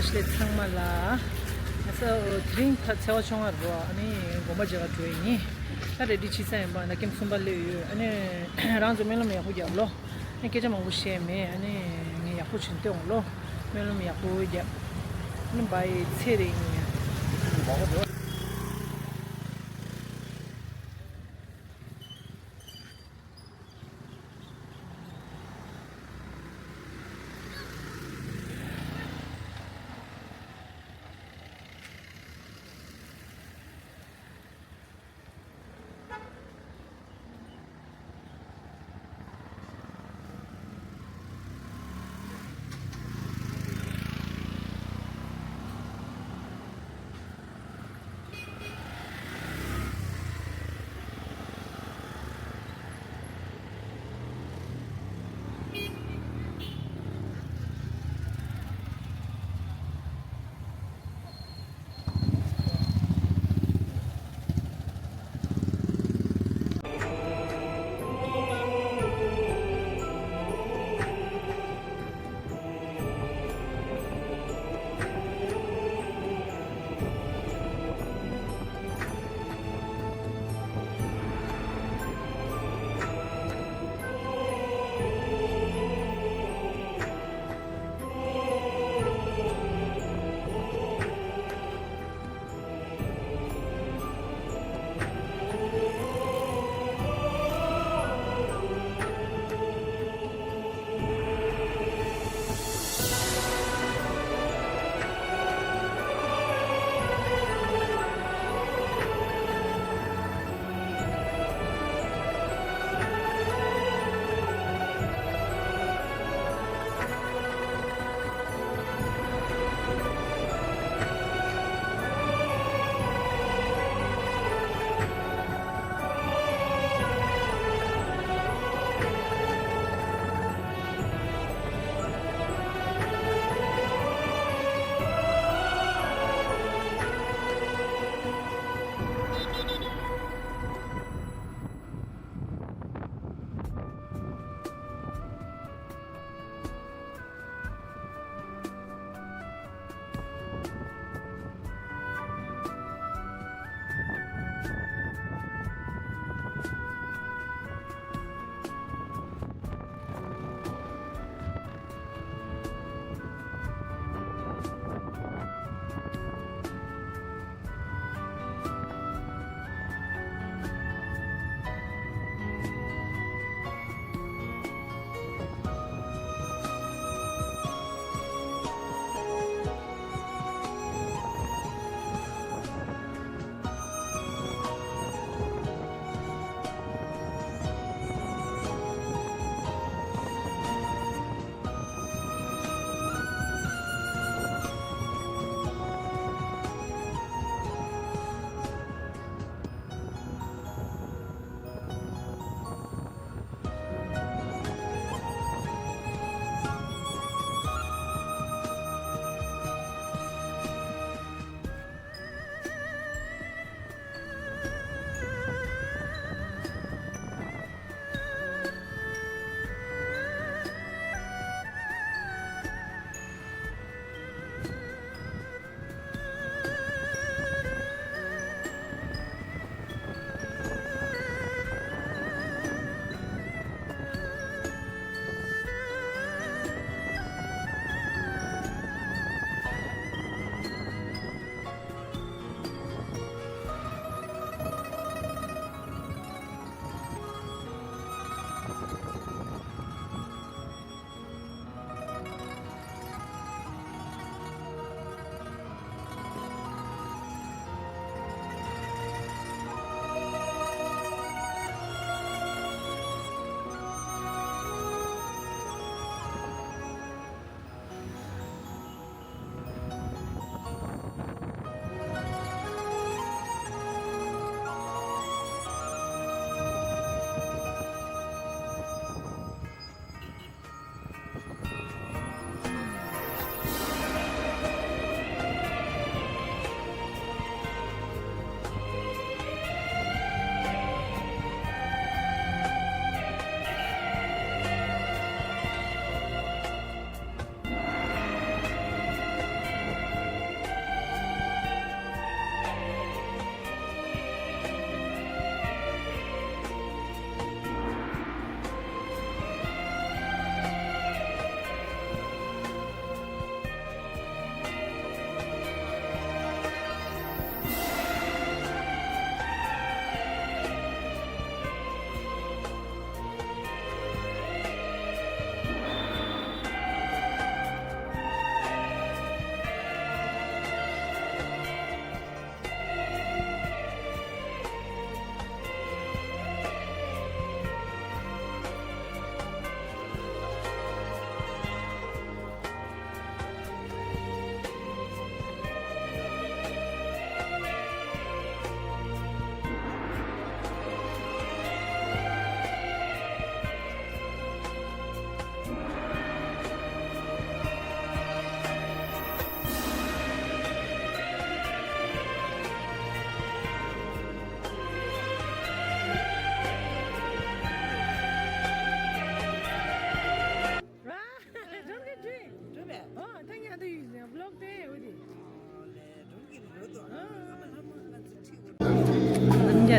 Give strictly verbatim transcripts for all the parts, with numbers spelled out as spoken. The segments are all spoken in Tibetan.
ལས་ཚང་མ་ལ། ང་ཚོ་དེ་རིང་ད་ཚེས་པ་བཅོ་ལྔ་རེད་པ། ཨ་ནི་དགོན་པ་མཇལ་ག་འགྲོ་ཡི་ཡིན། ད་རེ་ཌི་བྱེད་ས་ཡིན་པ། ན་ཀེམ་གསུམ་པ་སླེབས་ཡོད། ཨ་ནི་རང་ཚོ་སྨོན་ལམ་ཡག་པོ་རྒྱབ་ལོ། ཨ་ནི་སྐད་ཆ་མང་པོ་བཤད་མེད། ཨ་ནི་ངས་ཡག་པོ་བྱུང་སྟེ་འོང་ལོ། སྨོན་ལམ་ཡག་པོ་རྒྱབ། ཨ་ནི་བའི་ཚེ་རིང་།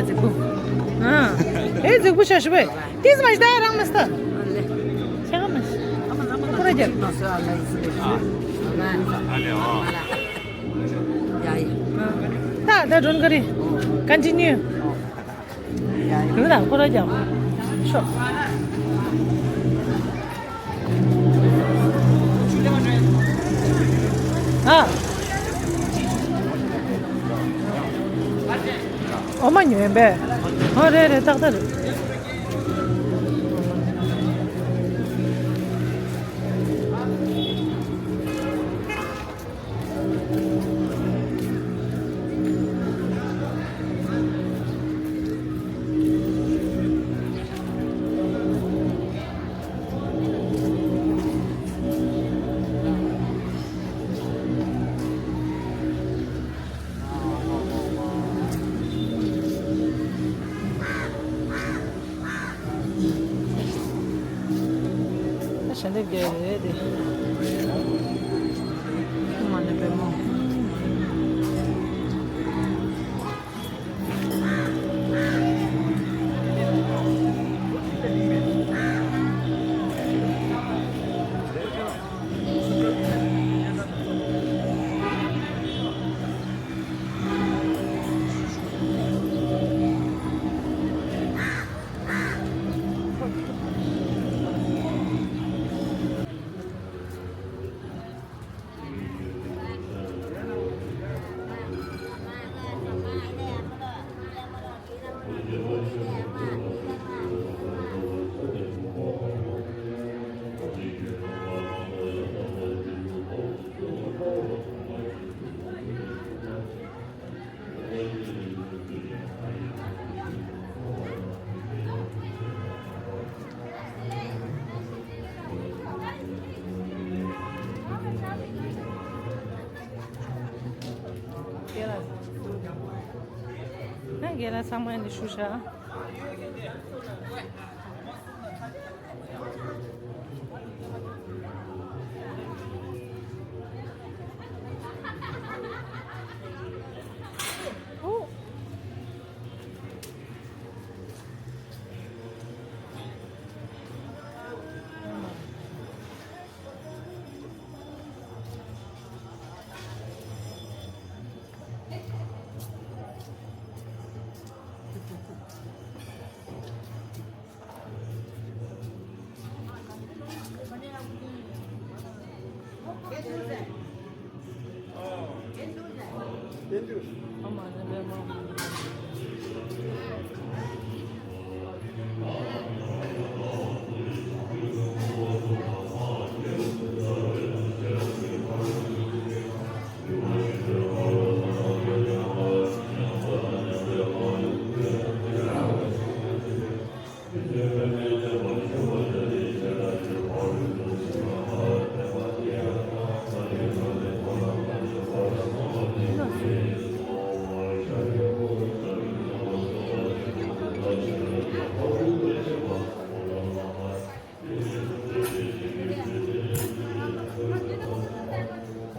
རྫིག་པོ། ཨ། ཨེ་རྫིག་པོ་ཤ་ཤི་བས། ཏིས་མ་ཤི་ད་རང་མ་སྟ། ཤ་ག་མ་ཤི། ཁོ་ར་རྒྱབ། ད་ད་སྒྲོན་ག་རེ། Continue། རུ་ད་ཁོ་ར་རྒྱབ། ཤོག། ཨ། འོ་མ་ཉོས་པས། ཨོ་རེད་རེད་ཏག་ཏག་རེད། ཞལ་འདེབས་རྒྱག་རེད་དེ། མ་ཎི་པདྨོ། རྒན་ལགས་ཚང་མ་ནི་ཞུ་ཤག།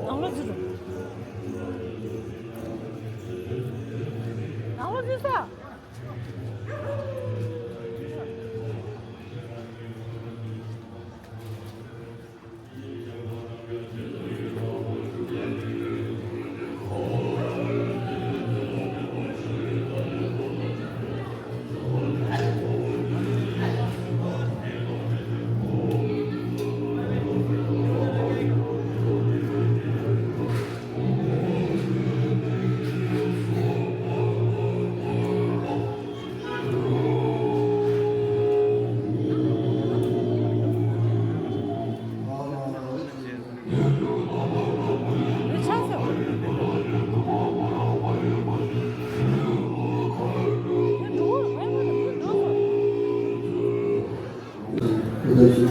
ནང་ལོགས་འཛུལ་རོགས། ནང་ལོགས་འཛུལ་ས། ད་ཅི་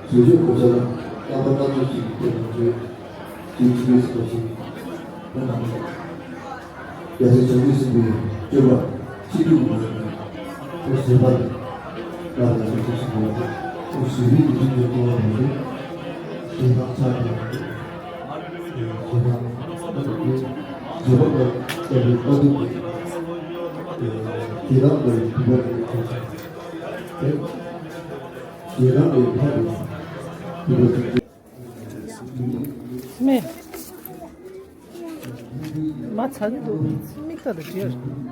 བཟོ་བཅོས་གོ་ཆ་ལ་རྣམ་པ་སྣ་ཚོགས་ཤིག་གི་ཐོག་ནས་བརྗོད། ཅིའི་ཕྱིར་ཟེར་བ་ཞིག་ཁོ་ན་མེད། རྒྱལ་སྲས་བྱང་ཆུབ་སེམས་དཔའི་སྤྱོད་པ་ཕྱིན་དྲུག་གི་ནང་ནས་ཁོ་བཟོད་པ་ལ་ལ་ལ་སོགས་སོགས་ཤིག་ཡོད་པ། ཁོ་བཟོད་པའི་རྒྱུ་མཚན་ལ་བལྟས་པ་ཡིན་ན་དེ་དང་ཆ་མཉམ་དུ་བཟོད་པ་བཟོད་པ་ལ་ལྟ་བའི་དཀའ་སྡུག་གི་ཞེ་སྡང་ལས་གྲོལ་བ་ཡིན། ཞེ་སྡང་ལས་ཐར་བའི་གྲོལ་བ་ཡིན། མེ། མ་ཚ་གི་འདུག་མིག་ལྟ་དང་འབྲེལ།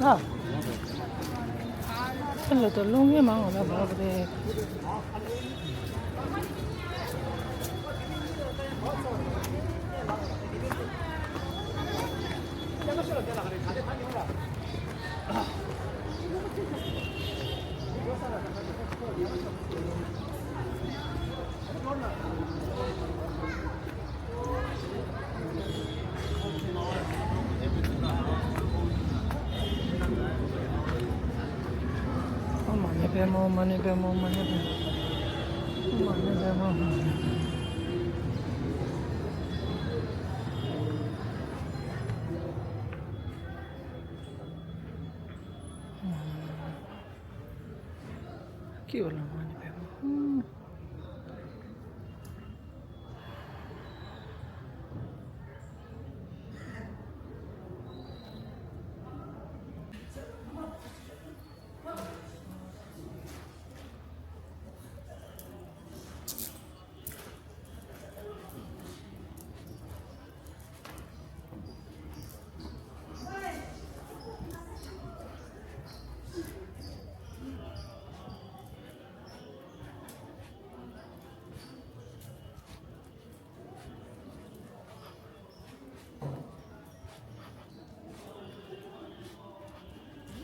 ཨ། ཁྱེད་ལ་ད་སློང་མཁན་མང་བ་ལ་བབ་རེད། ཨོཾ་མ་ཎི་པདྨེ་ཧཱུྃ། མ་ཎི་པདྨེ་ཧཱུྃ། མ་ཎི་པདྨེ་ཧཱུྃ། མ་ཎི་པདྨེ་ཧཱུྃ། སྐྱིད་པ་ལ་མ་ཎི་པདྨེ་ཧཱུྃ།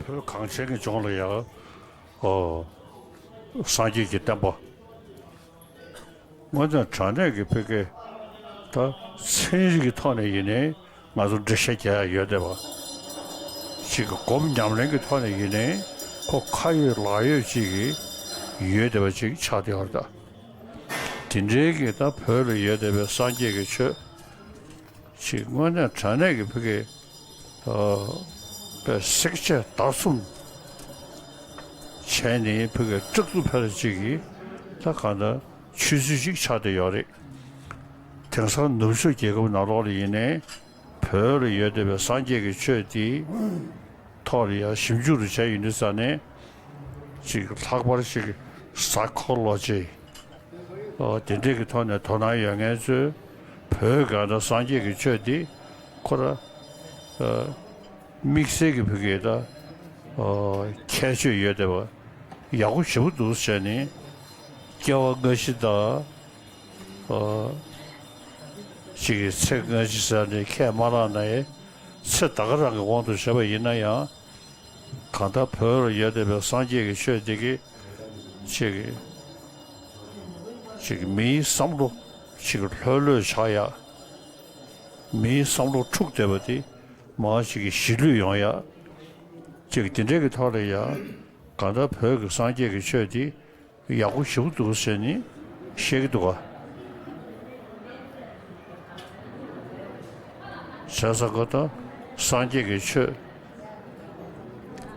བོད་གངས་ཅན་གྱི་ལྗོངས་ལ་ཡང་། ཨོ། སངས་རྒྱས་ཀྱི་བསྟན་པ། དངོས་གནས་དྲང་གནས་ཀྱི་ཕ་གི། ད་ཚན་རིག་གི་ཐོག་ནས་ཡིན་ནའི་ང་ཚོ་འགྲེལ་བཤད་རྒྱག་ཡ་ཡོད་བསྡད་པ། ཅིག་གི་སྒོམ་ཉམས་ལེན་གྱི་ཐོག་ནས་ཡིན་ནའི་ཁོ་ཁ་ཡོད་ལག་ཡོད་ཅིག་གི་ཡོད་བསྡད་པ་ཅིག་ཆགས་བསྡད་ཡོད་རེད་ད། དེ་འདྲའི་གི་ད་བོད་ལ་ཡོད་བསྡད་པའི་སངས་རྒྱས་ཀྱི་ཆོས་ཅིག་དངོས་གནས་དྲང་གནས་ཀྱི་ཕ་གི། ཨ། པའི་བསྲེག་བཅད་བརྡར་གསུམ་བྱས་ནས་ཕ་གི་སྐྲག་སྡུག་འཕེལ་ཅིག་གི་ད་གང་ལྟར་ཆོས་ཚུལ་ཅིག་ཆགས་བསྡད་ཡོད་རེད། དེང་སང་ནུབ་ཕྱོགས་རྒྱལ་ཁབ་ནང་ལོགས་ལ་ཡིན་ནའི་བོད་ལ་ཡོད་བསྡད་པའི་སངས་རྒྱས་ཀྱི་ཆོས་དེ་ཐོག་ལ་ཡང་ཞིབ་འཇུག་རུ་བྱས་ཡོང་དུས་ཙ་ནས་ཅིག་ལྷག་པར་ཅིག་psychology། ཨོ། དེ་འདྲས་ཀྱི་ཐོག་ནས་དོ་སྣང་ཡོད་མཁན་ཚོས་བོད་གང་ལྟར་སངས་རྒྱས་ཀྱི་ཆོས་འདི་ཁོ་ར། ཨ། དམིགས་བསལ་གྱི་བོད་སྐད་ད། ཨོ། ཁྱད་ཆོས་ཡོད་བསྡད་པ། ཡག་པོ་ཞེ་པོ་འདུག་བྱས་ནས་སྐྱེ་བ་སྔ་ཕྱི་དང་། ཨོ། ཅིག་གི་ཚེ་སྔ་ཕྱི་ཟེར་ནས་ཁས་མ་བླངས་ན་ཡང་ཚེ་ད་ག་རང་གི་དབང་དུ་བྱས་པ་ཡིན་ན་ཡང་། གང་ལྟར་བོད་ལ་ཡོད་བསྡད་པའི་སངས་རྒྱས་ཀྱི་ཆོས་འདི་གི་ཅིག་ཅིག་མིའི་བསམ་བློ་ཅིག་ལྷོད་ལྷོད་ཆགས་ཡ། མིའི་བསམ་བློ་འཁྲུག་བསྡད་པ་དེ་མར་ཅིག་གི་ཞི་ལྷོད་ཡོང་ཡ། ཅིག་དེ་འདྲའི་གི་ཐོག་ལ་ཡ། གང་ལྟར་བོད་ཀྱི་སངས་རྒྱས་ཀྱི་ཆོས་འདི་ཡག་པོ་ཞེ་པོ་འདུག་ཟེར་ནས་བཤད་ཀྱི་འདུག་ག། བྱས་ཙང་ཀ་ད་སངས་རྒྱས་ཀྱི་ཆོས་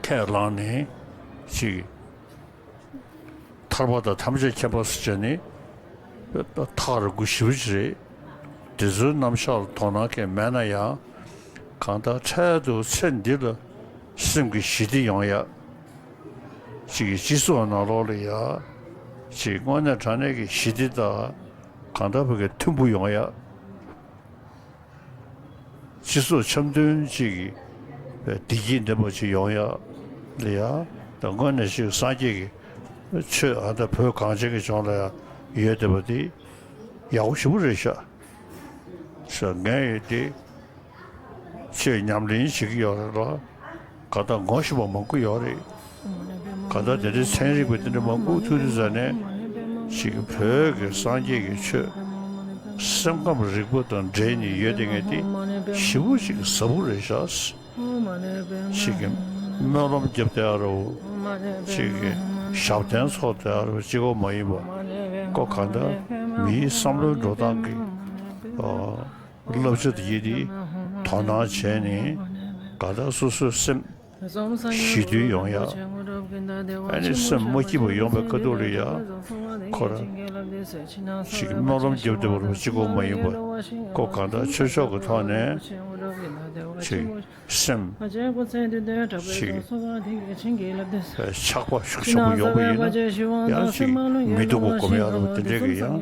ཁས་བླངས་ནས་ཅིག་ཐར་པ་དང་ཐམས་ཅད་མཁྱེན་པ་ཟེར་བྱས་ནས་ཐག་རིང་པོ་ཞེ་པོ་ཅིག་རེད། དེ་ཚོའི་རྣམ་གཞག་ལ་དོ་སྣང་གང་མེད་ན་ཡང་། གང་ལྟར་འཕྲལ་དུ་ཚེ་འདི་ལ་སེམས་ཀྱི་ཞི་བདེ་ཡོང་ཡ། ཅིག་གི་སྤྱི་ཚོགས་ནང་ལོགས་ལ་ཡ། ཅིག་དངོས་གནས་དྲང་གནས་ཀྱི་ཞི་བདེ་དང་གང་ལྟར་བོད་ཀྱི་མཐུན་པོ་ཡོང་ཡ། སྤྱི་ཚོགས་འཆམ་མཐུན་ཅིག་གི་བདེ་སྐྱིད་ལྡན་པ་ཅིག་ཡོང་ཡ་ལ་ཡ། ད་དངོས་གནས་ཤིག་སངས་རྒྱས་ཀྱི་ཆོས་ཨ་ད་བོད་གངས་ཅན་གྱི་ལྗོངས་ལ་ཡ་ཡོད་བསྡད་པ་དེ་ཡག་པོ་ཞེ་པོ་རེད་ཤག་ཟེར་ངས་ཡོད་དེ། ཆོས་ཉམས་ལེན་བྱེད་ཀྱི་ཡོད་རེད་ལ། གང་ལྟར་ངོ་ཤེས་པ་མང་པོ་ཡོད་རེད། གང་ལྟར་དེ་འདྲའི་ཚན་རིག་པ་དེ་འདྲ་མང་པོ་ཐུག་དུས་ཙ་ནས་ཅིག་བོད་ཀྱི་སངས་རྒྱས་ཀྱི་ཆོས་སེམས་ཁམས་རིག་པ་དང་འབྲེལ་ནས་ཡོད་དེ་ངས་དེ་ཞེ་པོ་ཅིག་ཟབ་པོ་རེད་ཤག་ཅིག་གི་སྨོན་ལམ་རྒྱབ་བསྡད་ཡ་རོ། ཅིག་གི་ཞབས་བརྟན་ཚོགས་བསྡད་ཡ་རོ་གཅིག་པོ་མ་ཡིན་པ། ཁོ་གང་ལྟར་མིའི་བསམ་བློའི་འགྲོ་སྟངས་ཀྱི་ཨ། བསླབ་བྱ་དེ་ཡིན་དེ་དོ་སྣང་བྱས་ནས་ག་ད་སོ་སོའི་སེམས་ཞི་དུལ་ཡོང་ཡ། ཨ་ནི་སེམས་མ་སྐྱིད་པ་ཡོང་བའི་ཁ་ཐུག་ལ་ཡ་ཁོ་རང་ཅིག་སྨོན་ལམ་རྒྱབ་བསྡད་པ་རུ་གཅིག་པོ་མ་ཡིན་པ་ཁོ་གང་ལྟར་ཆོས་ཕྱོགས་ཀྱི་ཐོག་ནས་ཅིག་སེམས་ཅིག་ཆགས་པ་ཤུགས་ཆེན་པོ་ཡོང་པ་ཡིན་ན་ཡང་ཅིག་མི་སྡུག་པ་སྒོམ་ཡ་རུ་དེ་འདྲས་ཀྱི་ཡང་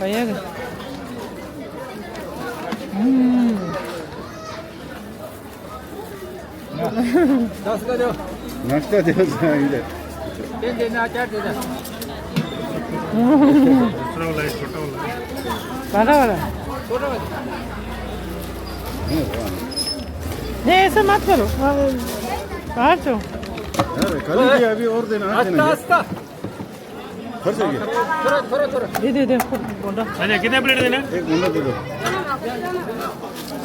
भैया का। हम्म। दस का दो। नाश्ता दे दो, इधर। तीन देना, चार देना। दूसरा वाला है, छोटा वाला है। बड़ा वाला। छोटा वाला। नहीं, ऐसा मत करो। बाहर जाओ। यार, खाली भी अभी और देना, हाथ देना। आस्ता, आस्ता। खर्च हो गया। थोड़ा, थोड़ा, थोड़ा। दे, दे, दे, बोंडा। अच्छा, कितने प्लेट देना है? एक बोंडा दे दो।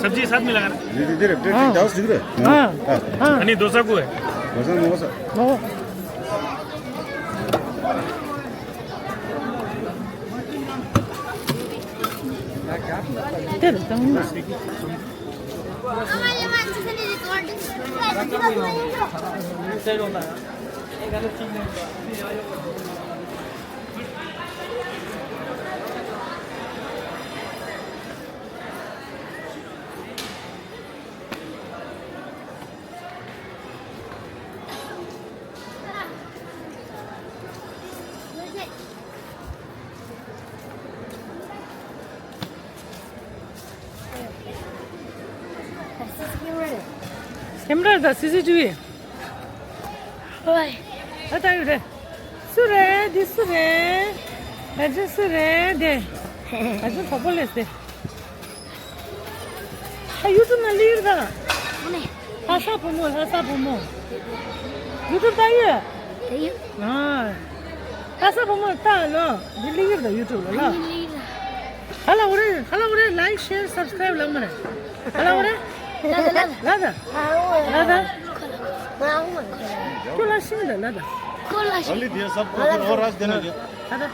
सब्जी साथ में लगाना। दे, दे, दे, प्लेट हाँ। डाल, सीख रहे? हाँ, हाँ। हाँ। नहीं, डोसा को है। डोसा, मोमोसा। मोमो। दे दो, तंग ना। ཁེམ་ར་དང་སི་སི་ཊི་ཝི། ཨོའི། ཨ་ད་ཡོད་རེད། སུ་རེད། འདི་སུ་རེད། ཨ་ཅེ་སུ་རེད་དེ། ཨ་ཅེ་གྲོགས་པོ་ལས་དེ། ཨ་ཡུ་ཊུབ་ནང་སླེབས་ཡོད་རེད་ད། ཨ་ནི། ལྷ་ས་བུ་མོ། ལྷ་ས་བུ་མོ། ཡུ་ཊུབ་ལྟ་ཡོད། ལྟ་ཡོད། ཨ། ལྷ་ས་བུ་མོ་ལྟ་ལོ། འདི་སླེབས་ཡོད་རེད་ད་ཡུ་ཊུབ་ལ་ལ། ཨ་ནི་སླེབས་ཡོད་རེད། ཧ་ལ་འོ་རེ། ཧ་ལ་འོ་རེ། ལའིཀ་ཤེར་སབ་སི་ཀ་རའིབ་ལབ་མ་རེད། ཧ་ལ་འོ་རེ། ལ་ད་ལ་ད། ལ་ད། ཁོ་ལ་ཤིང་ད་ལ་ད། ཁོ་ལ་ཤིང་། ཨ་ལི་དེ་སབ་ཁོ་ཁོ་རོ་ར་ཞིག་དེ་ན་ཡོད། Like,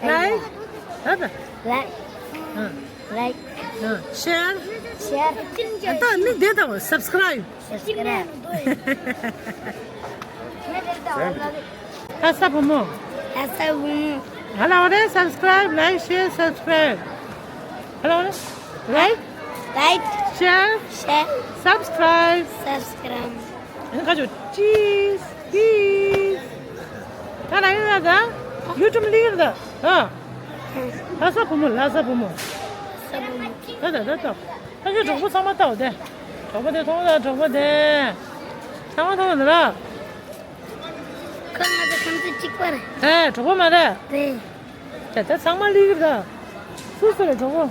like, ལ་ལ། Like, ཨ། Like, ཨ། Share, share, ཨ། ད་མི་དེ་དང་། Subscribe, subscribe. ལྷ་ས་བུ་མོ། ལྷ་ས་བུ་མོ། ཧ་ལ་བ་རེད། Subscribe, like, share, subscribe. ཧ་ལ་བ་རེད། Like, like, share, share, subscribe, subscribe. ཨ་ནི་ཁ་ཅོ། Cheese, cheese. ད་ལ་ཡིན་ན་ད་YouTube ལིར་ད། ཨ། ལྷ་ས་བུ་མོ། ལྷ་ས་བུ་མོ། ད་ད་ད་ད། ད་ཁྱོད་གྲོགས་པོ་ཚང་མ་ལྟ་བ་དེ། གྲོགས་པོ་དེ་མཐོང་ད། གྲོགས་པོ་དེ། ཚང་མ་མཐོང་ད་ར། ཁོ་ང་ཚོ་ཁམས་ཚོ་གཅིག་པ་རེད། ཨེ། གྲོགས་པོ་མ་རེད། རེད། ད་ད་ཚང་མ་ལིར་ད། སུ་སུ་རེད་གྲོགས་པོ།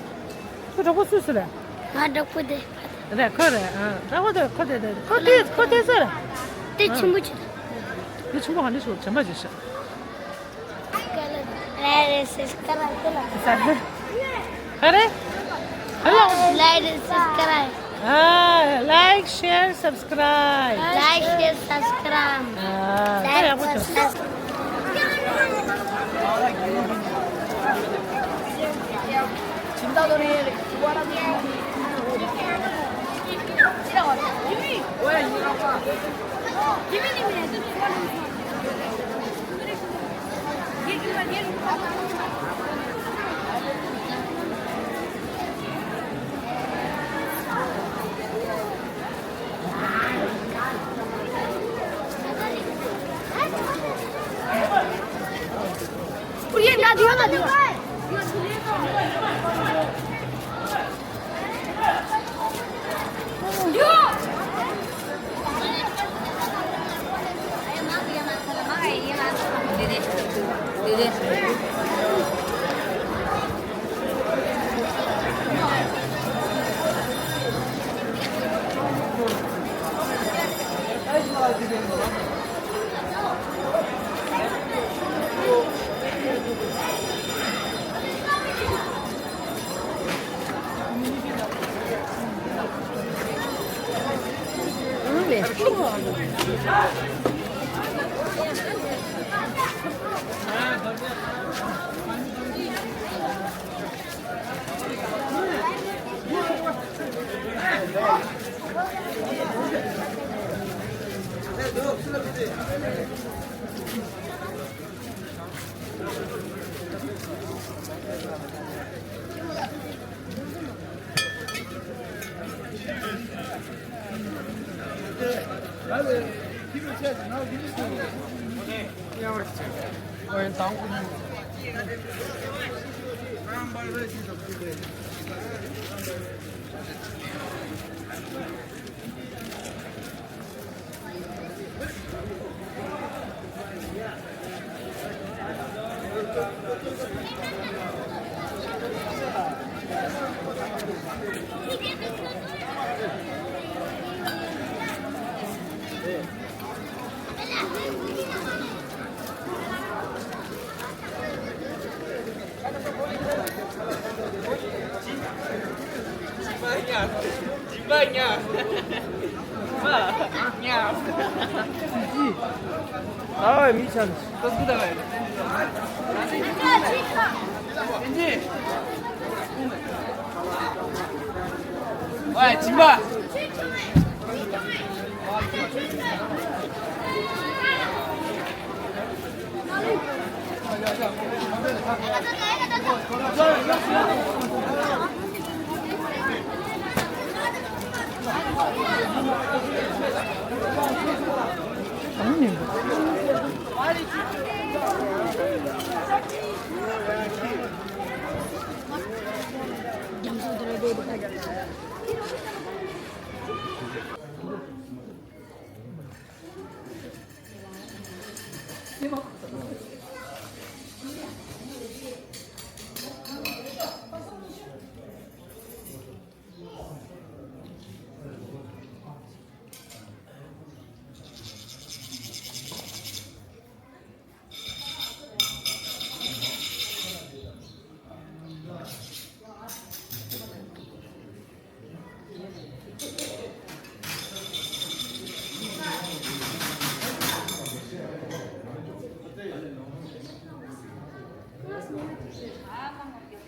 ཁྱོད་གྲོགས་པོ་སུ་སུ་རེད། ང་གྲོགས་པོ་དེ། རེད། ཁོ་རེད། ཨ། གྲོགས་པོ་དེ། ཁོ་དེ་དེ། ཁོ་དེ། ཁོ་དེ་སུ་རེད། དེ་ཆེན་པོ་ཆེ། དེ་ཆུང་མ་ག་འདྲ་ཞིག་དྲན་པ་བརྗེད་ཤག Like, subscribe. ཧ་རེ། ཧ་ལ། Like, subscribe. ཨ། Like, share, subscribe. Like, share, subscribe. ཨ། ད་ཡག་པོ་བྱུང་།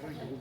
Hello.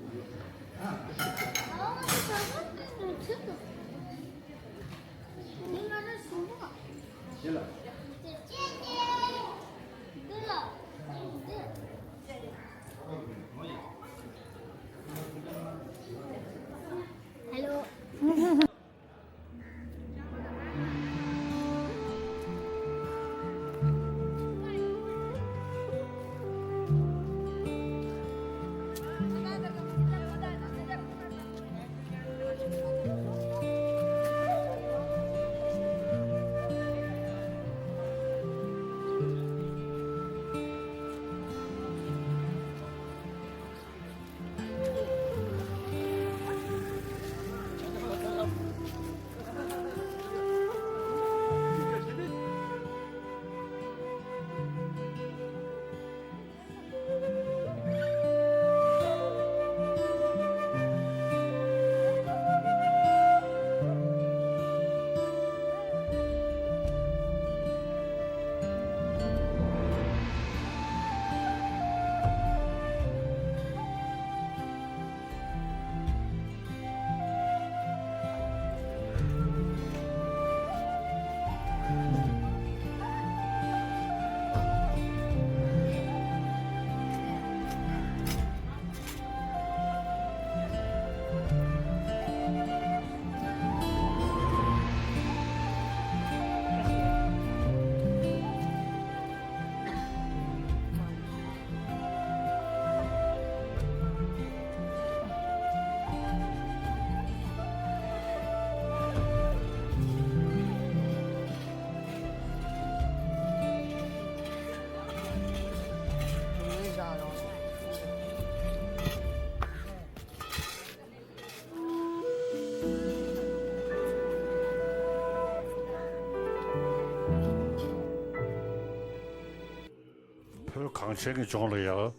བོད་གངས་ཅན་གྱི་ལྗོངས་ལ་ཡང་།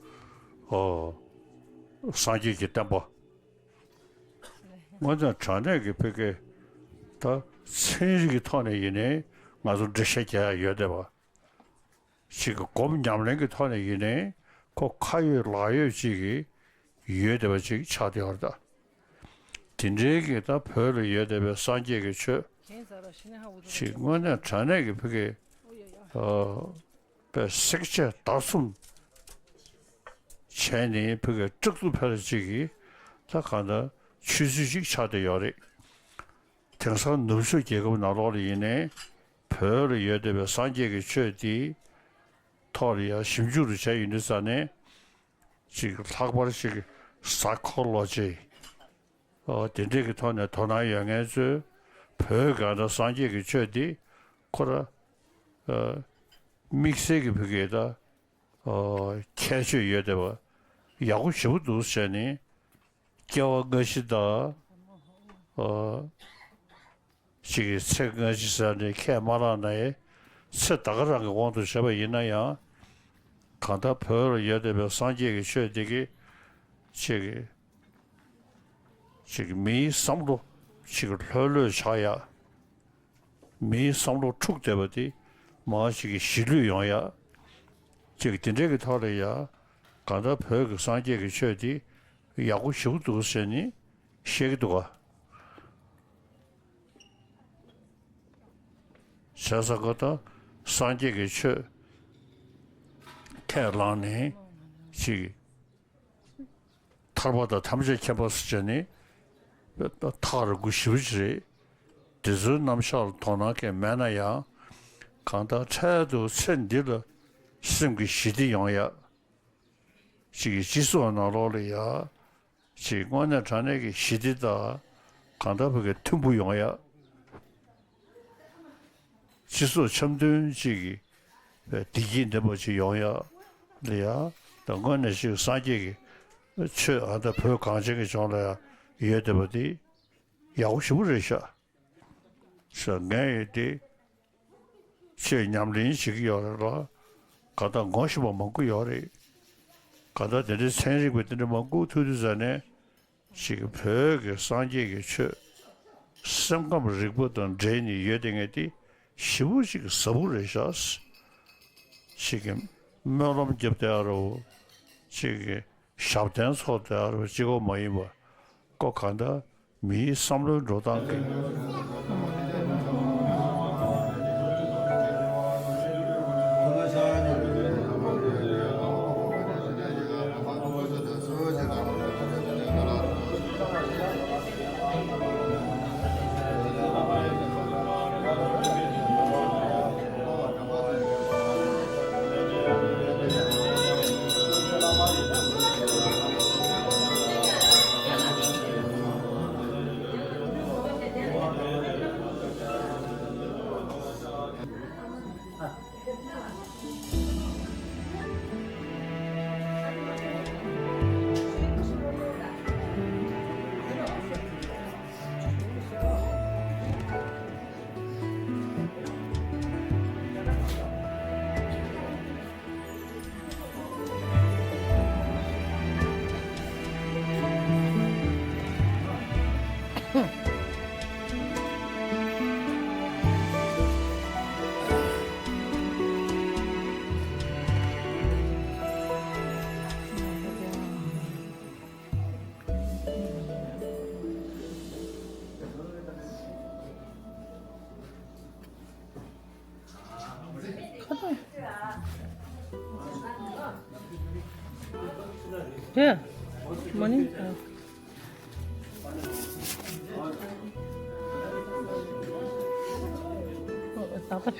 ཨོ། སངས་རྒྱས་ཀྱི་བསྟན་པ། དངོས་གནས་དྲང་གནས་ཀྱི་བོད་སྐད་ད་ཚན་རིག་གི་ཐོག་ནས་ཡིན་ནའི་ང་ཚོ་འགྲེལ་བཤད་རྒྱག་ཡ་ཡོད་བསྡད་པ། ཅིག་གི་སྒོམ་ཉམས་ལེན་གྱི་ཐོག་ནས་ཡིན་ནའི་ཁོ་ཁ་ཡོད་ལག་ཡོད་ཅིག་གི་ཡོད་བསྡད་པ་ཅིག་ཆགས་བསྡད་ཡོད་རེད་ད། དེ་འདྲའི་གི་ད་བོད་ལ་ཡོད་བསྡད་པའི་སངས་རྒྱས་ཀྱི་ཆོས་ཅིག་དངོས་གནས་དྲང་གནས་ཀྱི་བོད་སྐད་ཨ། པའི་བསྲེག་བཅད་བརྡར་གསུམ་བྱས་ནས་བོད་ཀྱི་བཀྲག་ཐུབ་ཕལ་ཅིག་གིས་ད་གང་ལྟར་ཆོས་ཚུལ་ཅིག་ཆགས་བསྡད་ཡོད་རེད། དེང་སང་ནུབ་ཕྱོགས་རྒྱལ་ཁབ་ནང་ལོགས་ལ་ཡིན་ནའི་བོད་ལ་ཡོད་བསྡད་པའི་སངས་རྒྱས་ཀྱི་ཆོས་འདིའི་ཐོག་ལ་ཡང་ཞིབ་འཇུག་རུ་བྱས་ཡོང་དུས་ཙ་ནས་ཅིག་ལྷག་པར་ཅིག་ཟ་ཁོ་ལོ་ཅིག་ཨོ་དེ་འདྲས་ཀྱི་ཐོག་ནས་དོ་སྣང་ཡོད་མཁན་ཚོས་བོད་གང་ལྟར་སངས་རྒྱས་ཀྱི་ཆོས་འདི་ཁོ་ར་ཨ་དམིགས་བསལ་གྱི་བོད་སྐད་ད་ཨོ་ཁྱད་ཆོས་ཡོད་བསྡད་པ་ཡག་པོ་ཞེ་པོ་འདུག་ཟེར་ནས་སྐྱེ་བ་སྔ་ཕྱི་དང་ཨོ་ཅིག་གི་ཚེ་སྔ་ཕྱི་ཟེར་ནས་ཁས་མ་བླངས་ན་ཡང་ཚེ་ད་ག་རང་གི་དབང་དུ་བྱས་པ་ཡིན་ན་ཡང་གང་ལྟར་བོད་ལ་ཡོད་བསྡད་པའི་སངས་རྒྱས་ཀྱི་ཆོས་འདི་གི་ཅིག་གི་ཅིག་མིའི་བསམ་བློ་ཅིག་ལྷོད་ལྷོད་ཆགས་ཡ། མིའི་བསམ་བློ་འཁྲུགས་བསྡད་པ་དེ་མང་ཞིག་གི་ཞི་ལྷོད་ཡོང་ཡ། ཅིག་དེ་འདྲའི་གི་ཐོག་ལ་ཡ་གང་ལྟར་བོད་ཀྱི་སངས་རྒྱས་ཀྱི་ཆོས་དེ་ཡག་པོ་ཞེ་པོ་འདུག་ཟེར་ནས་བཤད་ཀྱི་འདུག་ག་བྱས་ཙང་ཀ་ད་སངས་རྒྱས་ཀྱི་ཆོས་ཁས་བླངས་ནས་ཅིག་ཐར་པ་དང་ཐམས་ཅད་མཁྱེན་པ་སུ་བྱས་ནས་ཐག་རིང་པོ་ཞེ་པོ་ཅིག་རེད། དེ་ཚོའི་རྣམ་གཞག་ལ་དོ་སྣང་གང་མེད་ན་ཡང་གང་ལྟར་འཕྲལ་དུ་ཚེ་འདི་ལ་སེམས་ཀྱི་ཞི་བདེ་ཡོང་ཡ། ཅིག་གི་སྤྱི་ཚོགས་ནང་ལོགས་ལ་ཡ་ཅིག་དངོས་གནས་དྲང་གནས་ཀྱི་ཞི་བདེ་དང་གང་ལྟར་བོད་ཀྱི་མཐུན་པོ་ཡོང་ཡ། སྤྱི་ཚོགས་འཆམ་མཐུན་ཅིག་གི་བདེ་སྐྱིད་ལྡན་པ་ཅིག་ཡོང་ཡ་ལ་ཡ། ད་དངོས་གནས་ཅིག་སངས་རྒྱས་ཀྱི་ཆོས་ཨ་ད་བོད་གངས་ཅན་གྱི་ལྗོངས་ལ་ཡ་ཡོད་བསྡད་པ་དེ་ཡག་པོ་ཞེ་པོ་རེད་ཤག་ཟེར་ངས་ཡོད་དེ་ཆོས་ཉམས་ལེན་བྱེད་ཀྱི་ཡོད་རེད་ལ། ག་ད་ངོ་ཤེས་པ་མང་པོ་ཡོད་རེད། ག་ད་དེ་འདྲའི་ཚན་རིག་པ་དེ་འདྲ་མང་པོ་ཐུག་དུས་ཙ་ནས་ཅིག་བོད་ཀྱི་སངས་རྒྱས་ཀྱི་ཆོས་སེམས་ཁམས་རིག་པ་དང་འབྲེལ་ནས་ཡོད་དེ་ངས་དེ་ཞེ་པོ་ཅིག་ཟབ་པོ་རེད་ཤག་ཅིག་གི་སྨོན་ལམ་རྒྱབ་བསྡད་ཡ་རོ། ཅིག་གི་ ཞབས་བརྟན་སོགས་དེ་གཅིག་པོ་མ་ཡིན་པར་ཀོ་གང་ལྟར་མིའི་བསམ་བློའི་འགྲོ་སྟངས་ཀྱི། རེད། མ་ནི། ད་ལྟ་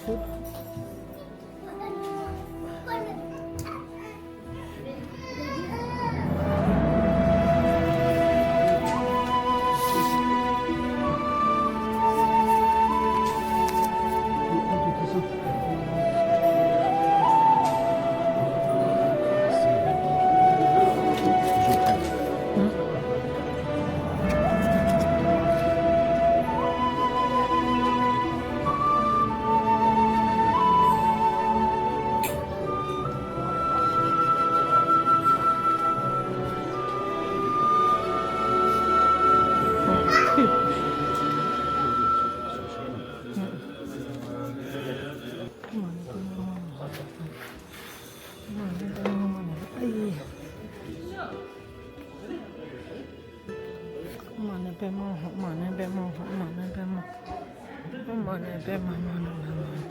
ཕུད། མ་ཎི་པདྨ་ཧཱུྃ། མ་ཎི་པདྨ་ཧཱུྃ། མ་ཎི་པདྨ་ཧཱུྃ། མ་ཎི་པདྨ། མ་ཎི་པདྨ། མ་ཎི་པདྨ།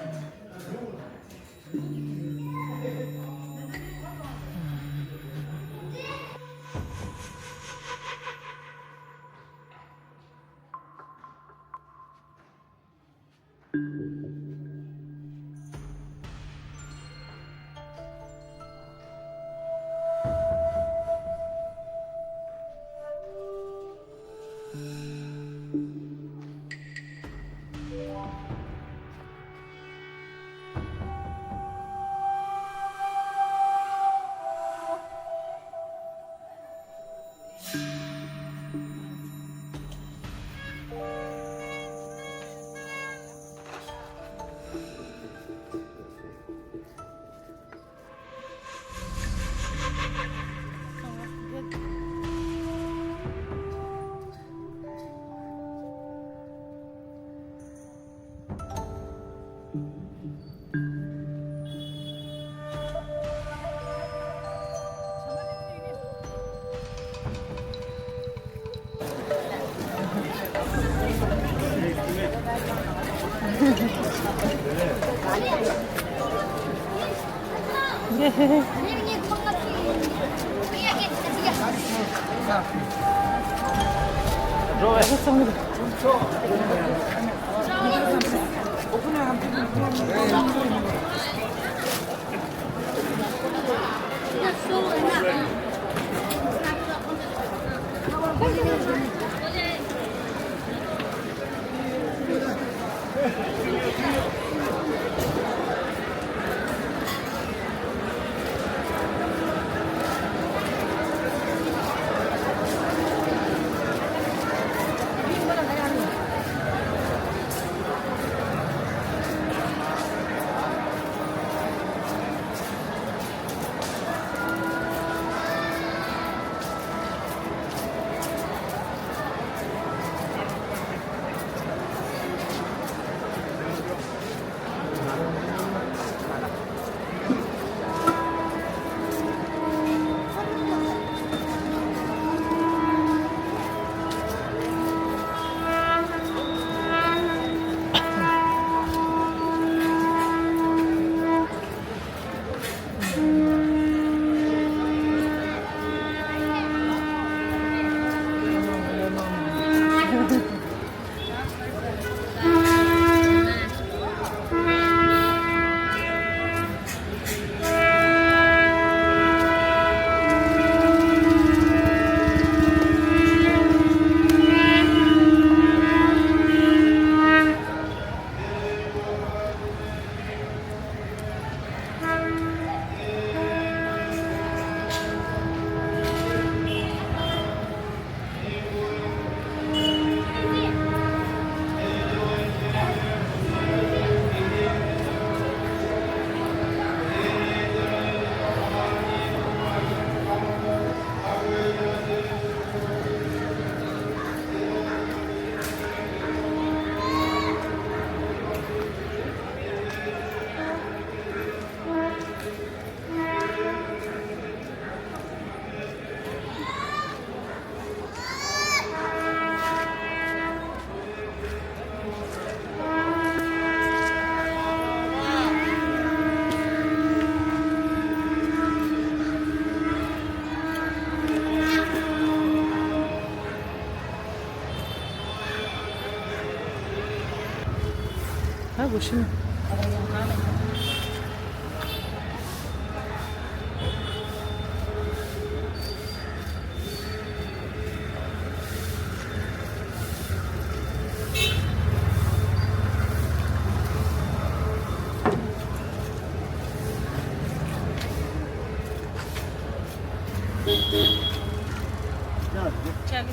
རུ་ཤིན། འདི་ཚང་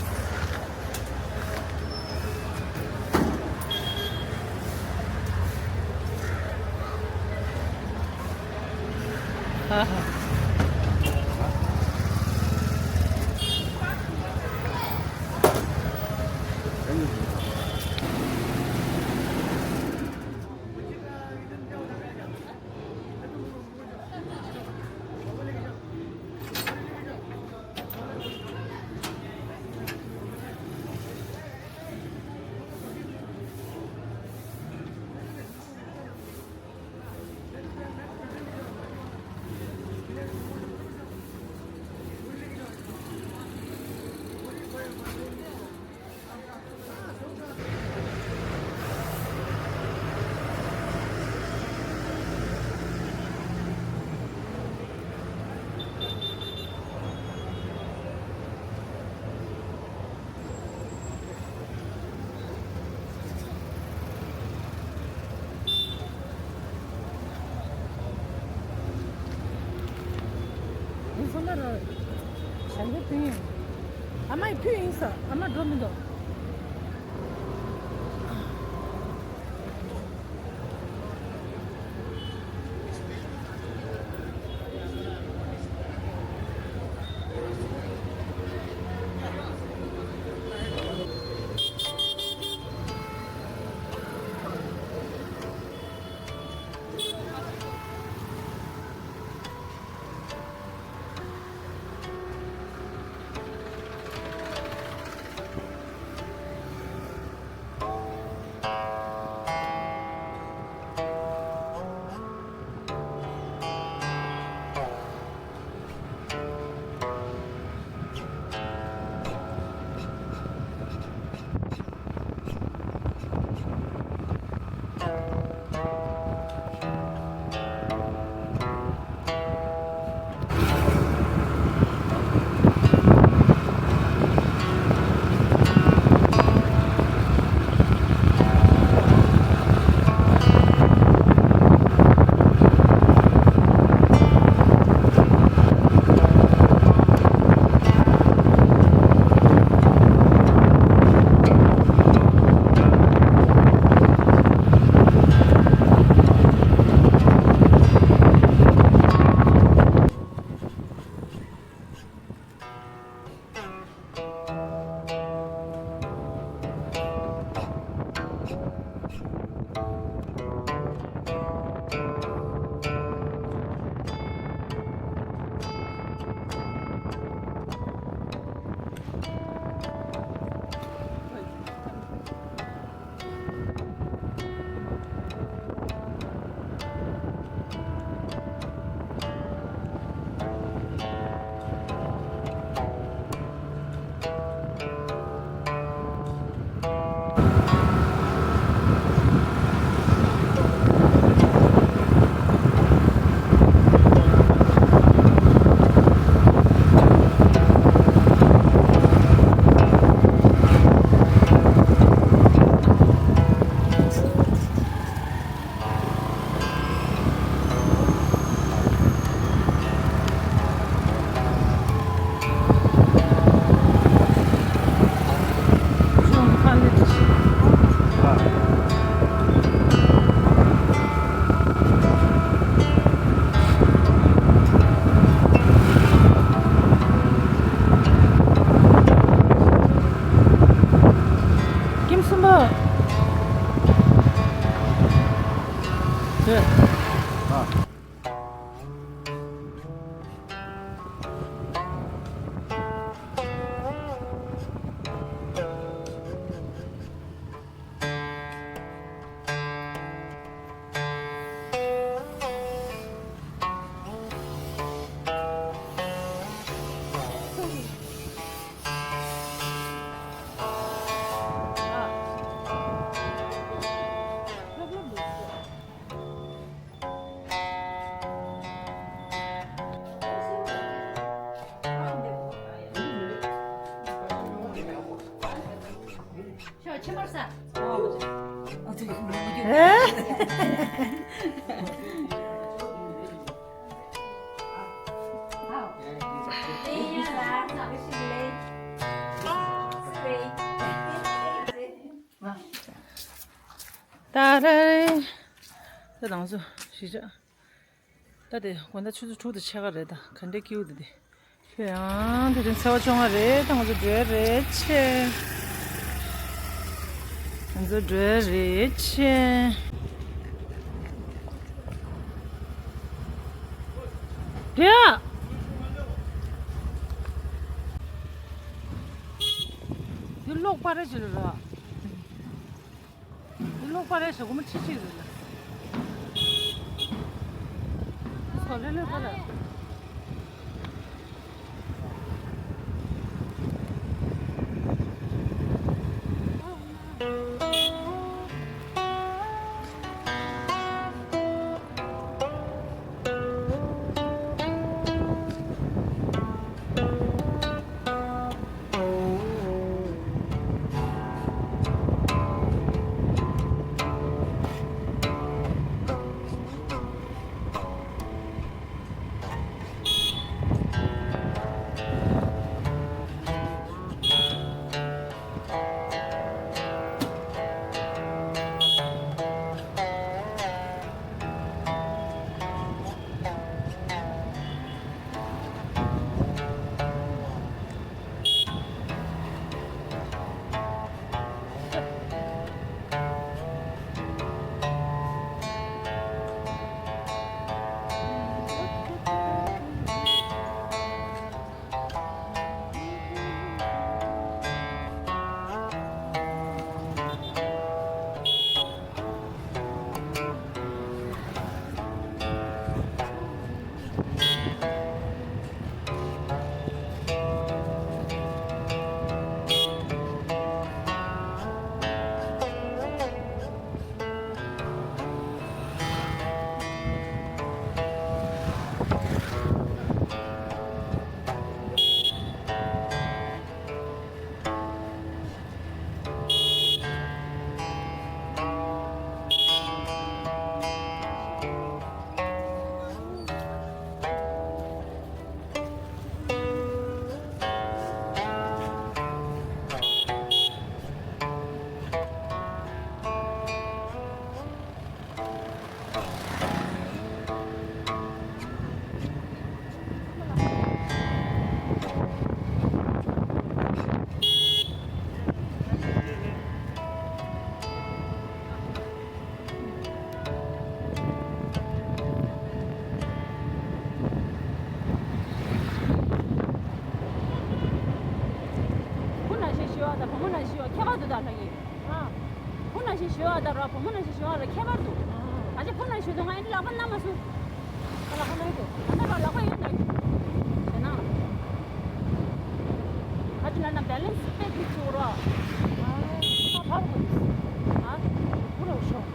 མ་ར་ཞལ་འདེབས་ཕུལ་ཡིན། ཨ་མ་ཡིས་ཕུལ་ཡིན་ས། ཨ་མ་འགྲོ་མི་འདུག་ཀེམ་གསུམ་པ། དེ། ཨ། ཕྱི་མར་ས། ད་རེ། ད་དང་སུ་ཞིག་ཆགས། ད་དེ་དགོང་དག་ཆུ་ཚོད་དྲུག་དང་ཕྱེད་ཀ་རེད། ད་ག་འདྲའི་སྐྱིད་པོ་འདུག་དེ། ཁྱོད་ཡང་དེ་རིང་ཚེས་པ་བཅོ་ལྔ་རེད། ད་ང་ཚོ་འགྲོ་ཡ་རེད་ཆེ། ང་ཚོ་འགྲོ་ཡ་རེད་ཆེ། འགྲོ་ཡ། འདི་གློག་པ་རེད་ཅེས་རེད་ར། འདི་གློག་པ་རེད་ཞེས་སྒོར་མོ་ཁྲི་གཅིག་རེད་ལ། སོ་ལེ་ལེ་པ་རེད། བུ་ནང་བཞིན་ཞུ་བ་དང་བུ་མོ་ནང་བཞིན་ཞུ་བ་ཁྱད་པར་འདུག་ད་ལྟ་ཡིན། ཨ། བུ་ནང་བཞིན་ཞུ་བ་དང་ར་བུ་མོ་ནང་བཞིན་ཞུ་བ་ལ་ཁྱད་པར་འདུག་ཨ། ང་ཚོ་བུ་ནང་བཞིན་ཞུ་དུས་ང་ཡིན་ལག་པ་བསྣམས་མ་སོང་། ལག་པ་བསྣམས་ཏེ་ད་ལྟ་ལག་པ་ཡོད་ན་ཞུ། བྱས་ན། ཨ་ཅི་ན་ན་བེ་ལེན་སི་དཔེ་འགྲིག་འདུག་ར། ཨ། ཨ་བབ་དགོས། ཨ། བུ་རོགས་ཤོག་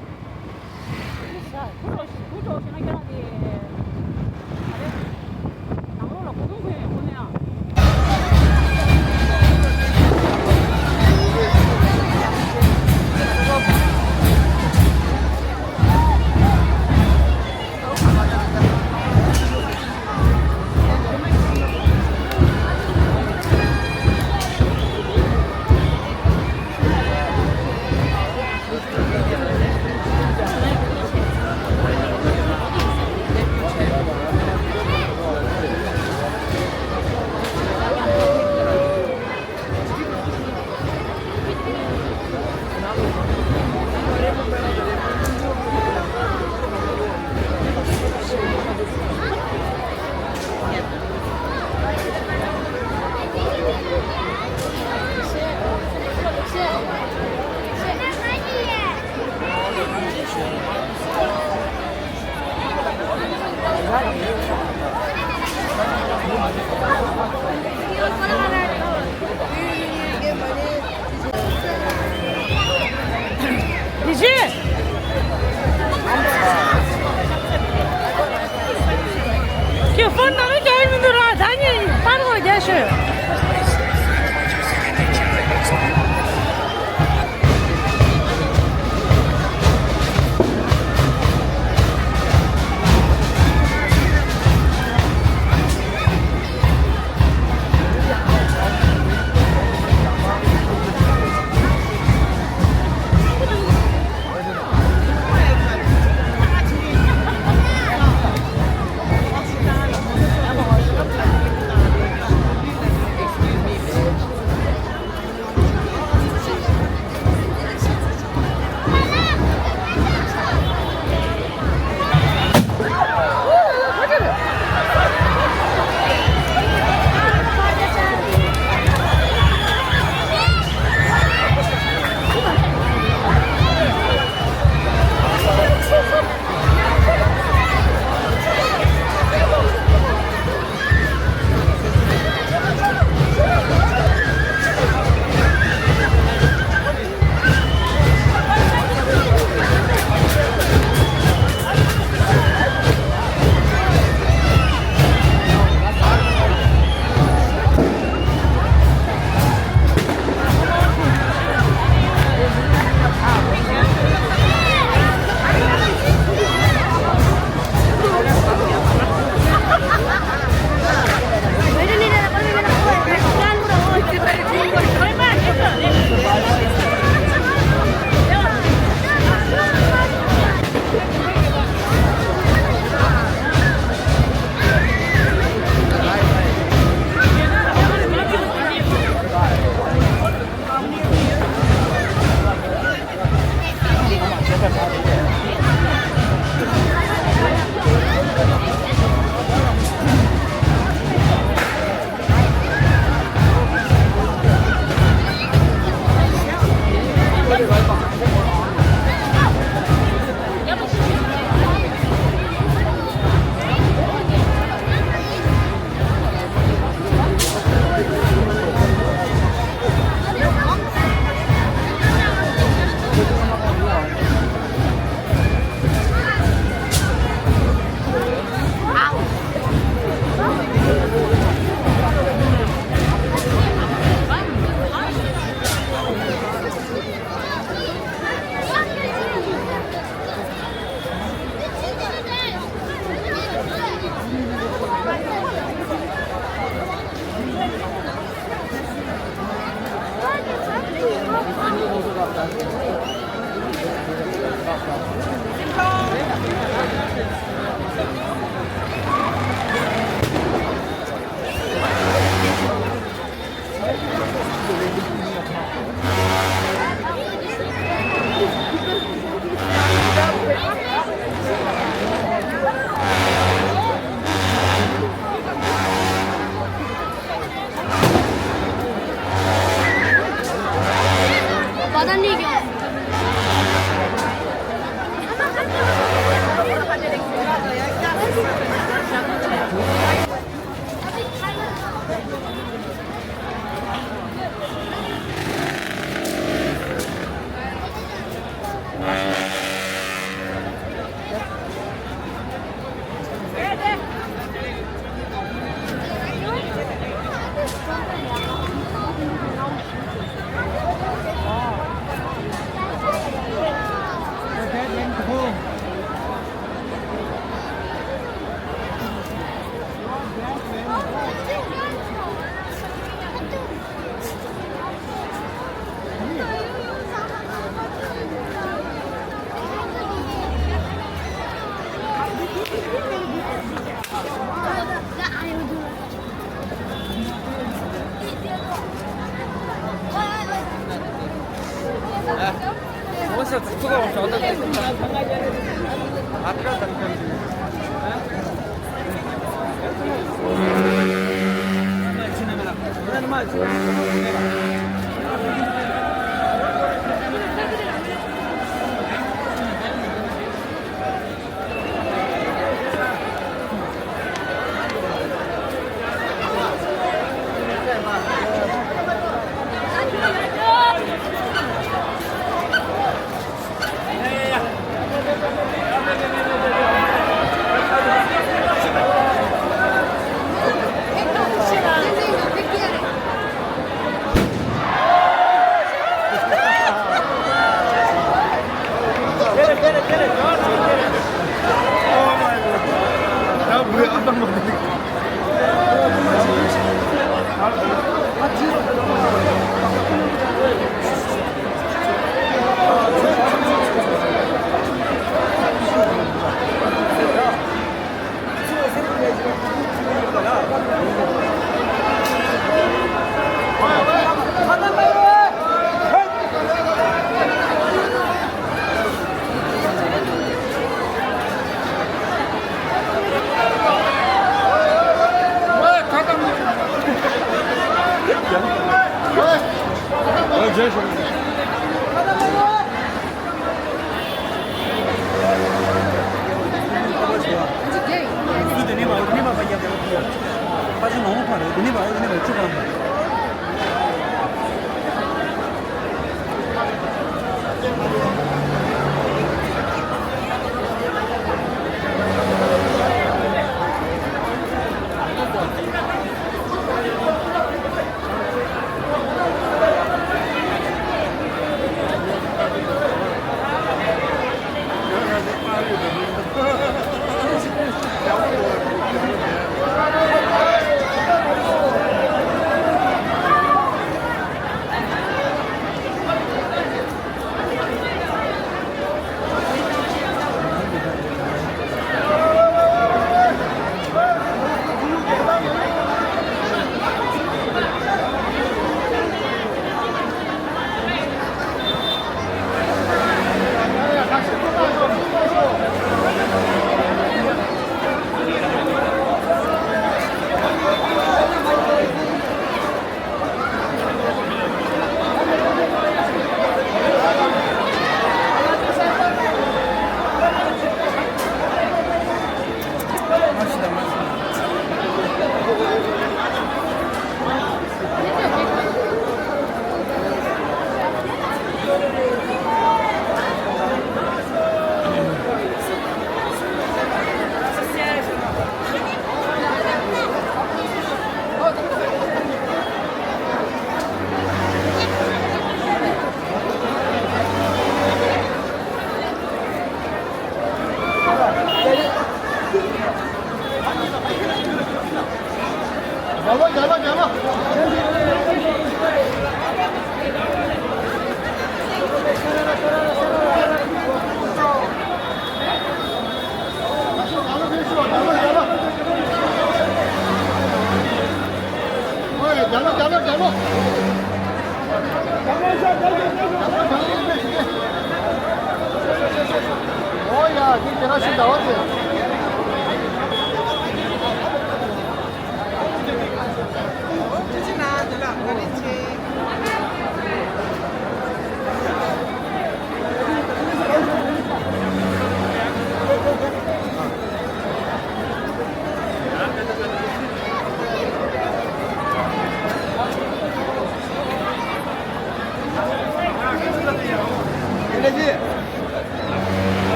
དེ་བཞིན། ཁྱོད་ཕོན་ནང་ལ་རྒྱག་མི་འདུག་ར། ད་ནི་པར་གོ་རྒྱག་ཤོད། पता नहीं क्या।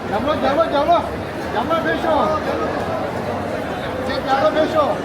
རྒྱབ་ལོགས། རྒྱབ་ལོགས། རྒྱབ་ལོགས། རྒྱབ་ལོགས་ཕེབས་ཤོག་ཁྱེད་རྒྱབ་ལོགས་ཕེབས་ཤོག་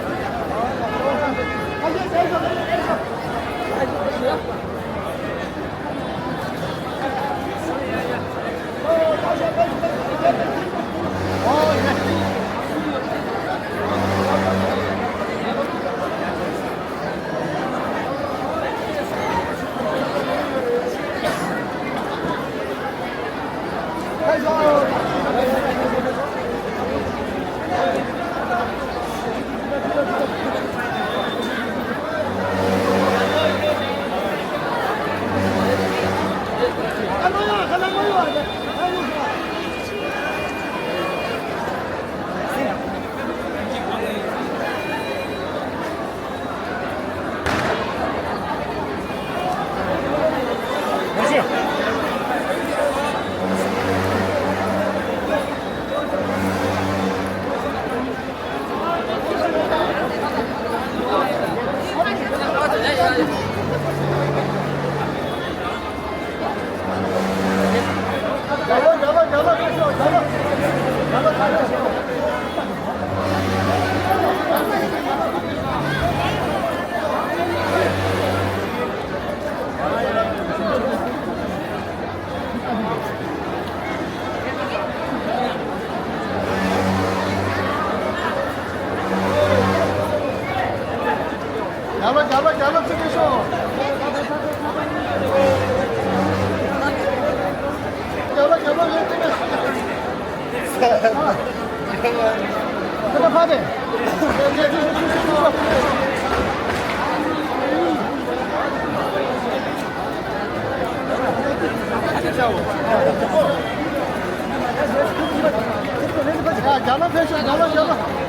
རྒྱབ་ལོགས། རྒྱབ་ལོགས། རྒྱབ་ལོགས་ཚུད་ཤོག་རྒྱབ་ལོགས། རྒྱབ་ལོགས་ལ་ཚུད་ཤོག་ཁ་ཕར་དེ། ཡ། རྒྱབ་ལོགས་ཕེབས་ཤོག་རྒྱབ་ལོགས། རྒྱབ་ལོགས།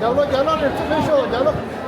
རྒྱབ་ལོགས་རྒྱབ་ལོགས་ནས་ཚུར་ཕེབས་ཤོག་རྒྱབ་ལོགས།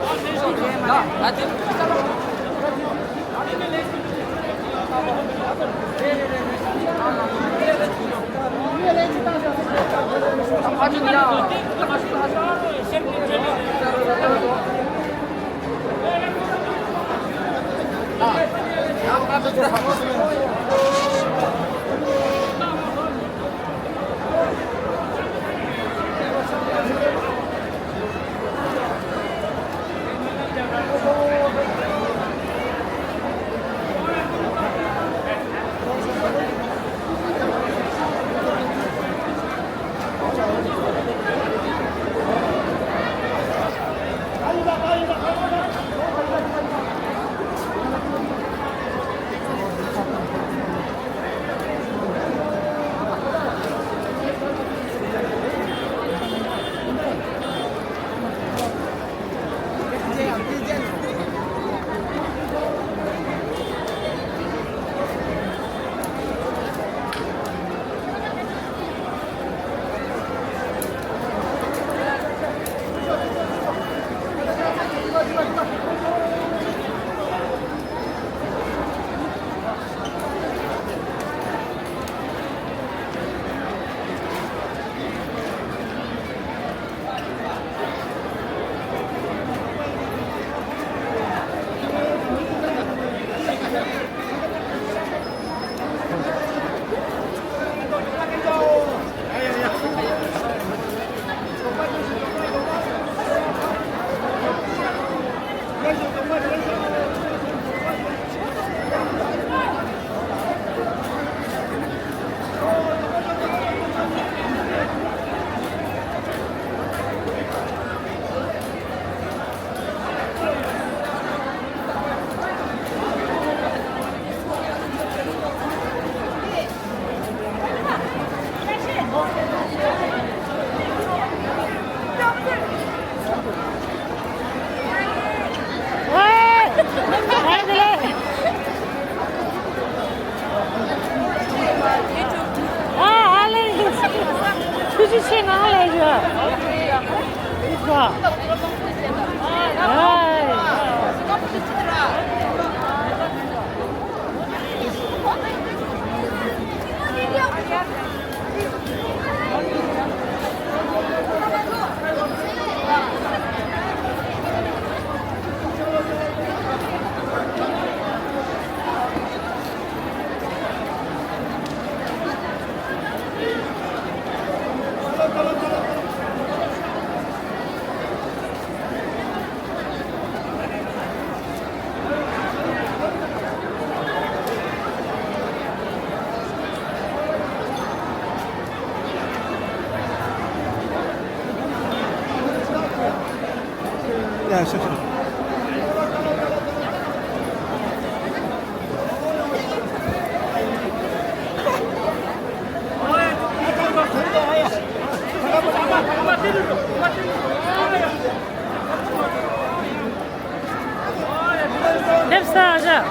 སླེབས་ས་ཨ་ཅག་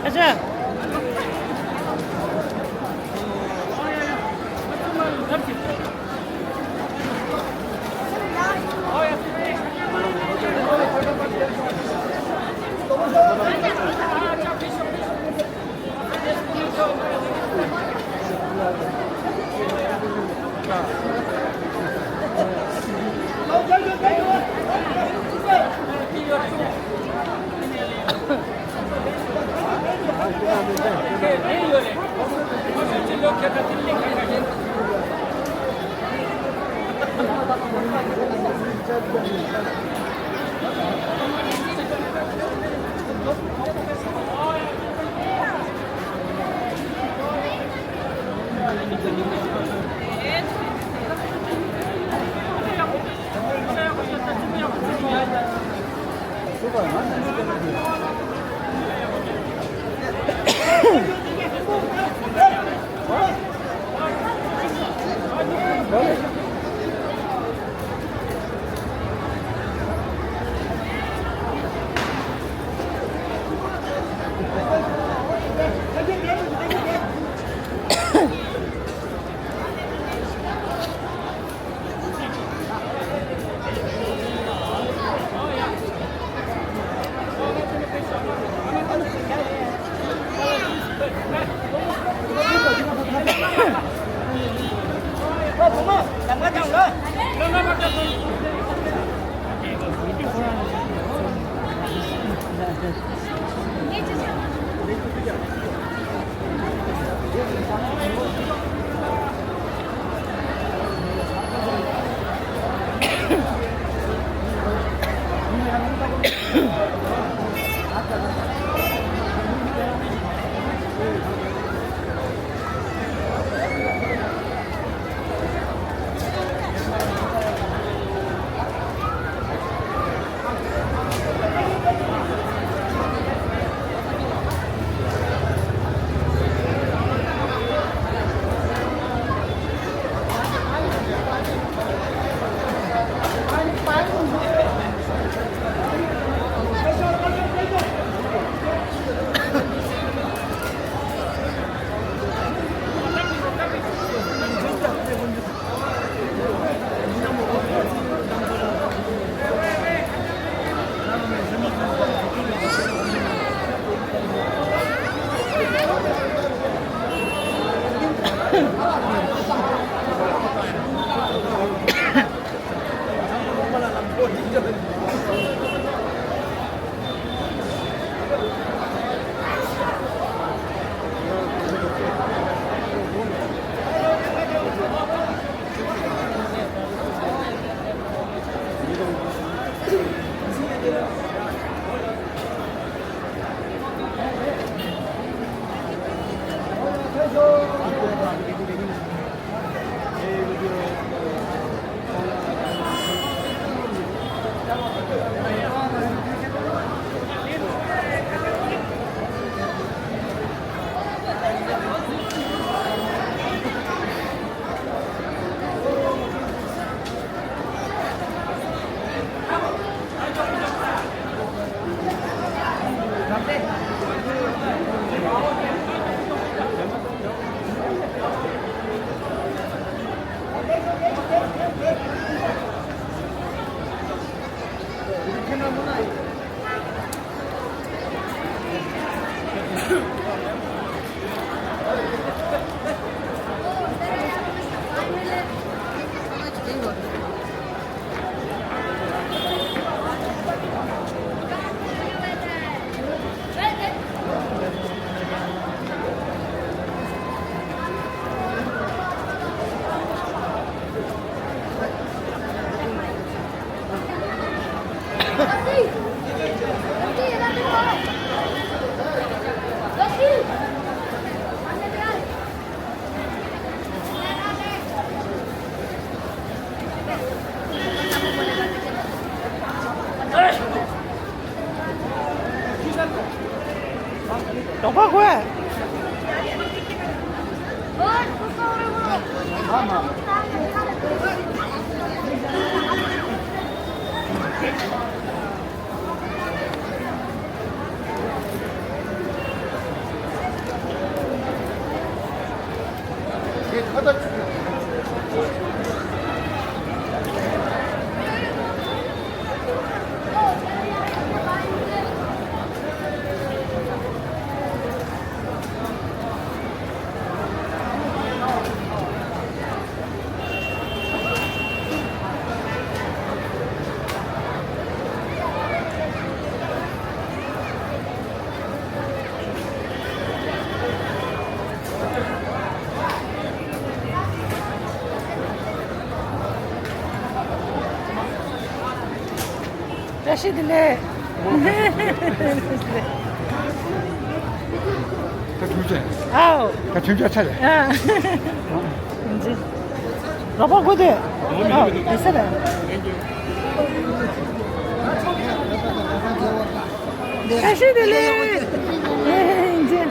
ཨ་ཅག་དོགས་པ་དགོས། བཀྲ་ཤིས་བདེ་ལེགས། ད་ཐུགས་རྗེ། ཨའོ། ད་ཐུགས་རྗེ་ཆེ་ལེ། ཨ། ཡིན་གཅིག་རོགས་པ་དགོས་ཏེ། ཨའོ་དེ་ཟེར་རེད། བཀྲ་ཤིས་བདེ་ལེགས། ཡིན་གཅིག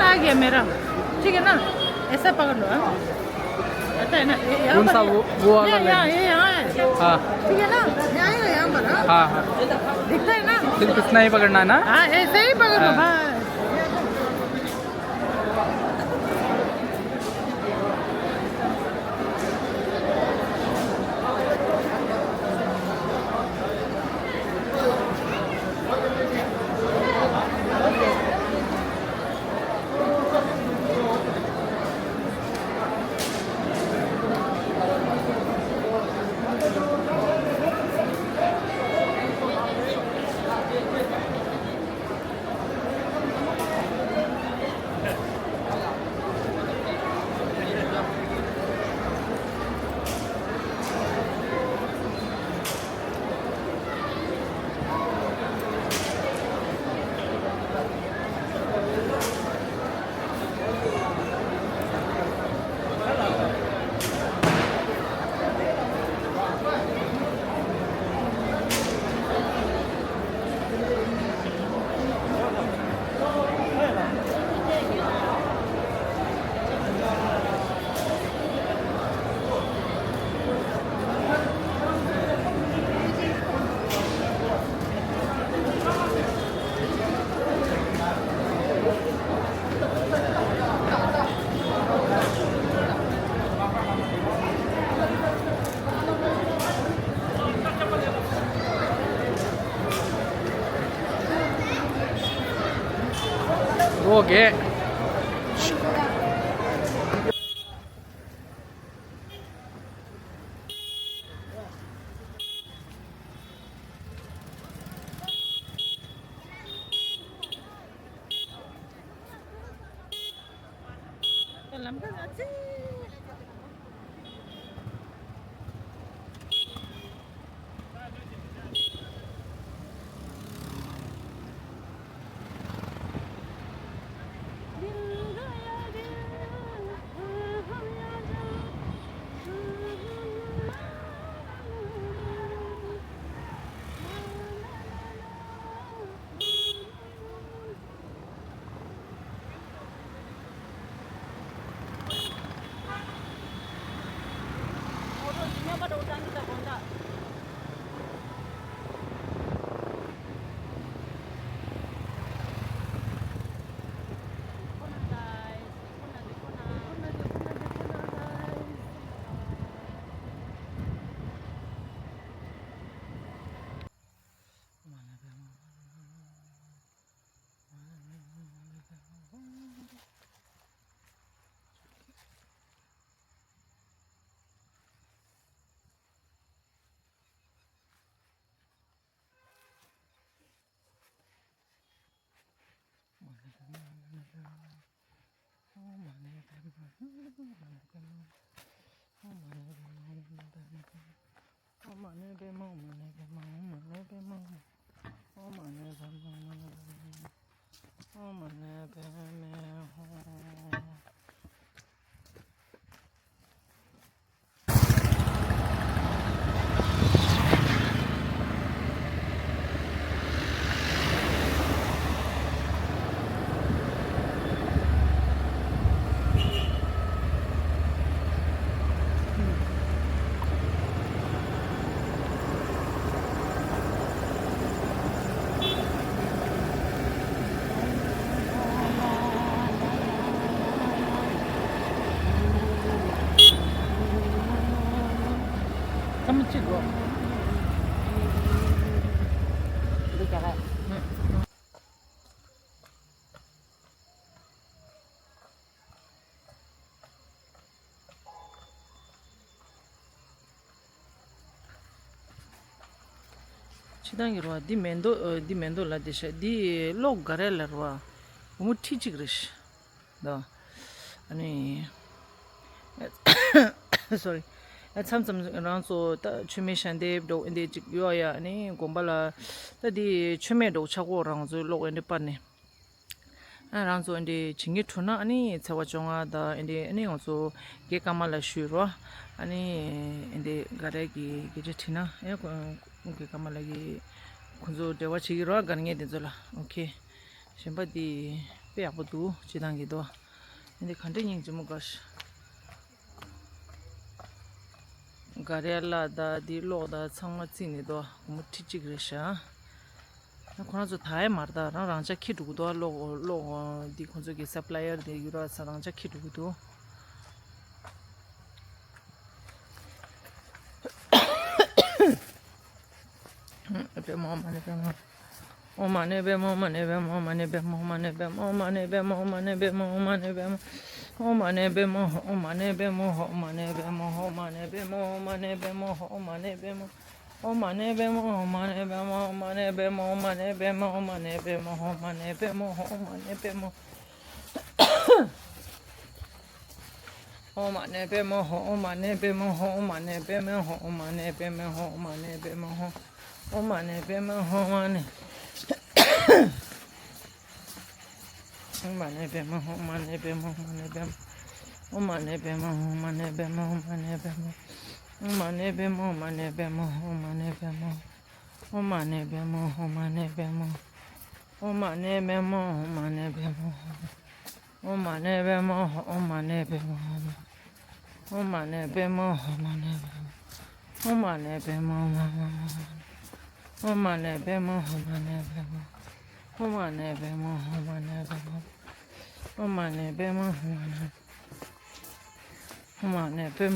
आ गया मेरा। ठीक है ना? ऐसा पकड़ लो, हाँ। ऐसा है ना? ये यहाँ कौन पर सा है। वो, वो वाला या, ले? या, ये यहाँ है। हाँ। ठीक है ना? यहाँ, यहाँ, यहाँ पर, हाँ। हाँ, हाँ। दिखता है ना? सिर्फ इतना ही पकड़ना है ना? हाँ, ऐसे ही पकड़ लो, हाँ। बस। ཨོ་ཀེ། ལམ་ཁ་ལ་ཙི། ཐམ་ཅིག་གོ། འདི་རྒྱ་གར། ཕྱི་ཐང་གི་རེད་བ། འདི་མེ་ཏོག་འདི་མེ་ཏོག་ལ་འདི་ཤ་འདི་གློག་ག་རེ་ལ་རེད་བ། སྒོར་མོ་ཁྲི་གཅིག་རེད་ཤག་ད། ཨ་ནི། སོ་རི། མཚམས་མཚམས་རང་ཚོ་ད་མཆོད་མེ་ཞལ་འདེབས་འགྲོ་འདི་གཅིག་ཡོད་ཡ། ཨ་ནི་དགོན་པ་ལ་ད་འདི་མཆོད་མེ་འགྲོ་ཆག་གོ་རང་ཚོའི་གློག་འདི་སྤར་ནས། ཨ་རང་ཚོ་འདི་བྱེད་ངེས་འཁྲུལ་ན་ཨ་ནི་ཚེས་པ་བཅོ་ལྔ་ད་འདི་ཨ་ནི་ང་ཚོ་རྒྱལ་ཀ་མ་ལ་ཞུས་རོ། ཨ་ནི་འདི་ག་རེ་གི་སྐད་ཆ་དྲིས་ན་ཨེ་རྒྱལ་ཀ་མ་ལ་གི་ཁོང་ཚོ་འབྲེལ་བ་བྱེད་ཀྱི་རོ། དཀའ་ངལ་དེ་ཚོ་ལ། ཨོ་ཁེ། གཞན་པ་འདི་ དཔེ་ཡག་པོ་འདུག་སྤྱིར་བཏང་གི་དོ། འདི་ག་འདྲ་སྙིང་རྗེ་མོ་ག་ཤ། ག་རེ་ལ་ད་འདི་གློག་ད་ཚང་མ་རྩིས་ནས་དོ། སྒོར་མོ་ཁྲི་གཅིག་རེད་ཤག་ཁོ་རང་ཚོ་ད་ཡ་མར་ད་རང་རང་ཅག་ཁྱེར་འགྲོ་གི་འདུག་གློག་གློག་འདི་ཁོ་ཚོ་གི་སབ་ལ་ཡར་དེ་ཡུ་རོ་ས་རང་ཅག་ཁྱེར་འགྲོ་གི་འདུག་པདྨ་མ་ཎི་པདྨ། ཨོཾ་མ་ཎི་པདྨ། ཨོཾ་མ་ཎི་པདྨ། ཨོཾ་མ་ཎི་པདྨ། ཨོཾ་མ་ཎི་པདྨ། ཨོཾ་མ་ཎི་པདྨ། ཨོཾ་མ་ཎི་པདྨ། ཨོཾ་མ་ཎི་པདྨ། ཨོཾ་མ་ཎི་པདྨ། ཨོཾ་མ་ཎི་པདྨ། ཨོཾ་མ་ཎི་པདྨ། ཨོཾ་མ་ཎི་པདྨ། ཨོཾ་མ་ཎི་པདྨ། ཨོཾ་མ་ཎི་པདྨ། ཨོཾ་མ་ཎི་པདྨ། ཨོཾ་མ་ཎི་པདྨ། ཨོཾ་མ་ཎི་པདྨ། ཨོཾ་མ་ཎི་པདྨ། ཨོཾ་མ་ཎི་པདྨ་ཧོ། ཨོཾ་མ་ཎི་པདྨ་ཧོ། ཨོཾ་མ་ཎི་པདྨ་ཧོ། ཨོཾ་མ་ཎི་པདྨ་ཧོ། ཨོཾ་མ་ཎི་པདྨ་ཧོ། ཨོཾ་མ་ཎི་པདྨ་ཧོ། ཨོཾ་མ་ཎི། ཨོཾ་མ་ཎི་པདྨ་ཧོ། ཨོཾ་མ་ཎི་པདྨ་ཧོ། ཨོཾ་མ་ཎི་པདྨ། ཨོཾ་མ་ཎི་པདྨ་ཧོ། ཨོཾ་མ་ཎི་པདྨ། ཨོཾ་མ་ཎི་པདྨ་ཧོ། ཨོཾ་མ་ཎི་པདྨ། ཨོཾ་མ་ཎི་པདྨ་ཧོ། ཨོཾ་མ་ཎི་པདྨ། ཨོཾ་མ་ཎི་པདྨ་ཧོ། ཨོཾ་མ་ཎི་པདྨ་ཧོ། ཨོཾ་མ་ཎི་པདྨ་ཧོ། ཨོཾ་མ་ཎི་པདྨ་ཧོ། ཨོཾ་མ་ཎི་པདྨ་ཧོ། ཨོཾ་མ་ཎི་པདྨ། ཨོཾ་མ་ཎི་པདྨ་ཧོ། ཨོཾ་མ་ཎི་པདྨ་ཧོ། ཨོཾ་མ་ཎི་པདྨ་ཧོ། ཨོཾ་མ་ཎི་པདྨ་ཧོ། ཨོཾ་མ་ཎི་པདྨ། ཨོཾ་མ་ཎི་པདྨ་ཧོ། ཨོཾ་མ་ཎི་པདྨ། ཨོཾ་མ་ཎི་པདྨ་ཧོ། ཨོཾ་མ་ཎི་པདྨ་ཧོ། ཨོཾ་མ་ཎི་པདྨ་ཧོ།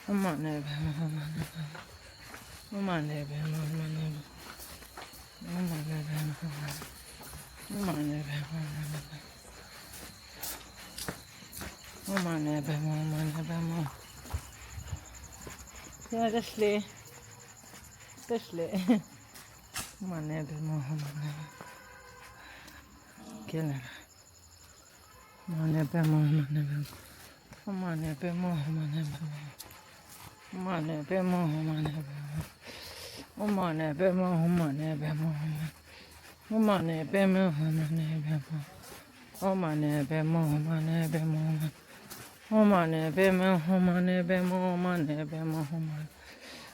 ཨོཾ་མ་ཎི་པདྨ་ཧོ། ཨོཾ་མ་ཎི་པདྨ་ཧོ། ཨོཾ་མ་ཎི་པདྨ་ཧོ། ཨོཾ་མ་ཎི་པདྨ་ཧོ། ཨོཾ་མ་ཎི་པདྨ་ཧོ། ཡ་ད་ཤི་ལེ། ད་ཤི་ལེ། ཨོཾ་མ་ཎི་པདྨ་ཧོ། ཨོཾ་མ་ཎི་པདྨ། ཁྱེད་ལ། ཨོཾ་མ་ཎི་པདྨ་ཧོ། ཨོཾ་མ་ཎི་པདྨ། ཨོཾ་མ་ཎི་པདྨ་ཧོ། ཨོཾ་མ་ཎི་པདྨ་ཧོ། ཨོཾ་མ་ཎི་པདྨ་ཧོ། ཨོཾ་མ་ཎི་པདྨ་ཧོ། ཨོཾ་མ་ཎི་པདྨ་ཧོ། ཨོཾ་མ་ཎི་པདྨ་ཧོ། ཨོཾ་མ་ཎི་པདྨ་ཧོ། ཨོཾ་མ་ཎི་པདྨ་ཧོ། ཨོཾ་མ་ཎི་པདྨ་ཧོ། ཨོཾ་མ་ཎི་པདྨ་ཧོ། ཨོཾ་མ་ཎི་པདྨ། ཨོཾ་མ་ཎི་པདྨ་ཧོ། ཨོཾ་མ་ཎི་པདྨ་ཧོ།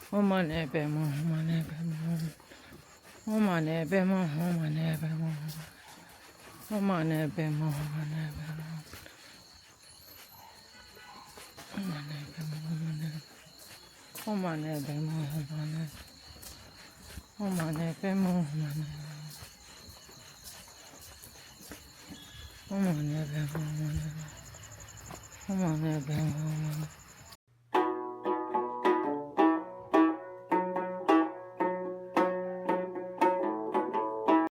ཨོཾ་མ་ཎི་པདྨ་ཧོ། ཨོཾ་མ་ཎི་པདྨ་ཧོ། ཨོཾ་མ་ཎི་པདྨ་ཧོ། ཨོཾ་མ་ཎི་པདྨ་ཧོ། ཨོཾ་མ་ཎི་པདྨ་ཧོ། ཨོཾ་མ་ཎི་པདྨ་ཧོ། ཨོཾ་མ་ཎི་པདྨ་ཧོ། ཨོཾ་མ་ཎི། ཨོཾ་མ་ཎི་པདྨ་ཧོ། ཨོཾ་མ་ཎི། ཨོཾ་མ་ཎི་པདྨ་ཧོ། ཨོཾ་མ་ཎི་པདྨ། ཨོཾ་མ་ཎི་པདྨ་ཧོ།